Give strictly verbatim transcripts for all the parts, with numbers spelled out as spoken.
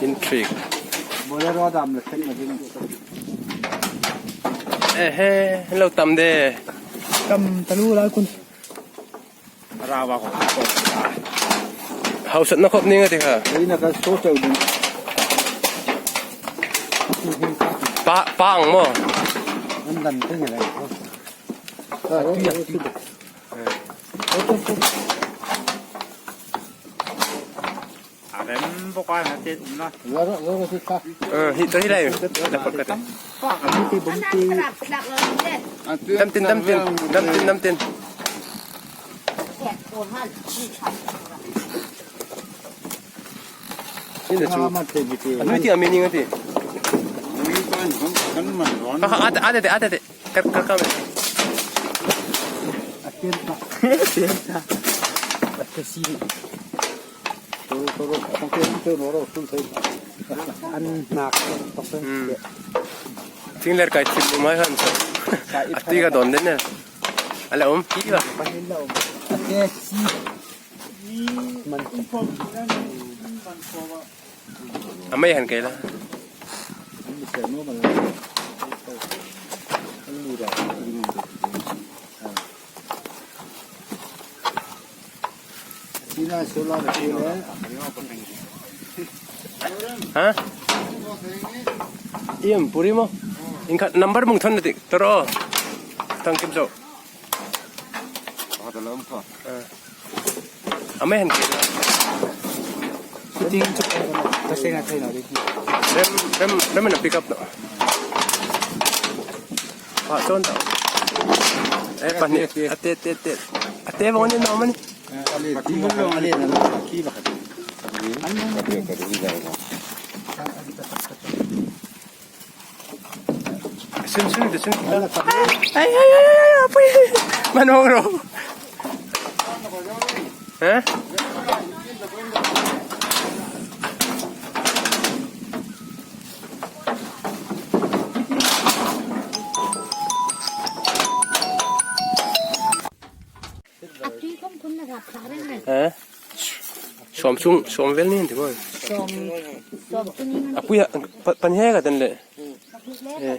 Intrigue. Ehe, lo tam de. Tam taluo lai khun. Rawa ko. Hausatna khop ni nga ti kha. Ina ka so chau ding. Pa, pang mo. An dan te ngai. A rem bawk a, na te um na. Hi to hi lai. La pakhat. Dam tin, dam tin, dam tin, dam tin. Hi na chu. An ti a mi ni nga ti. Kan man ron. A, a, a, a, a, a. Kar, kar, kar. Atenta. Atenta. Atesi. Toro, toro. Atenti, toro, toro, toro. An nak, toro. Hmm. Thing ler kai thip mai han sa. Ati ka don den ne. Ala um ki ba. Atesi. Man. A mei han kei la. Ha? Iem, puri mo? Ieng khat number mung thon na ti, toro. Thang kim zo. Ah. A mei han kei. Shooting chu ka se na thei lo di. Rem, rem, rem na pick up no. Pa chon ta. Eh, pa ni. Ate, ate, ate. Ate bang ni no mani. Sun, sun, sun. Ai, ai, ai, ai, ai, apui. Manong ro. Ha? Ha? Sawm chung, sawm vel ni ti maw. Sawm, sawm chung ni. Apui a, pa, pan he ka ten le. Eh.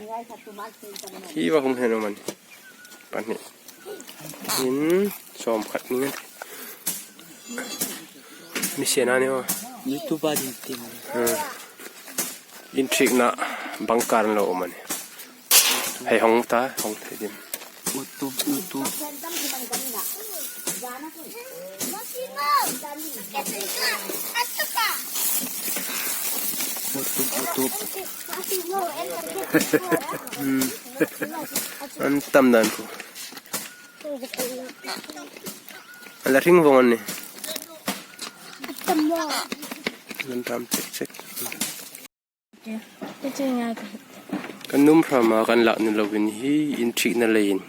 Hi va hung heno man. Pan ni. In sawm khat ni. Mi se na ni maw. YouTube a din tin. Hmm. Intrigue na bangkar lo mani. Hei hong ta, hong thei dim. Utup, utup. Utup, utup. Hmm. An tam dan ku. Ala ring vong an ni. An tam chek chek. Kan nuom hram a kan lak ni loin hi intrigue na leiin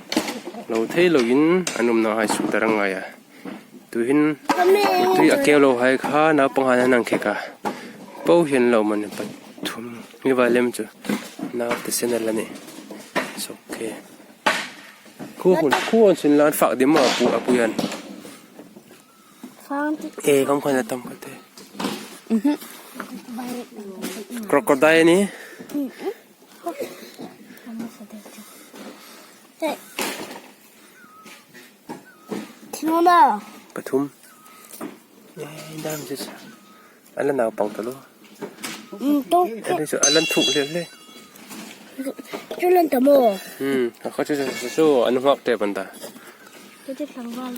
lo thei loin an umna hai suk ta rang ngai a. Tuhin tui a keu lo hai kha naupang hai an hang khek a. Po hian lo man pathum ngi vai lem chu. Nau te sen a la ni. Sok ke. Khu hun, khu hun sin lan fak dim a pu, a pu yan. Fak ti. E, kam khan a tam ka te. Mhm. Crocodile ni. Mhm. Te. Thingna. Pathum. E, dam sis. Ala naupang ta lo. Mm, to. Ala chu, ala thuk le le. Chu lan ta mo. Hmm, a kha chu, chu, chu, chu, an hak te ban ta. Chu chu thlang val.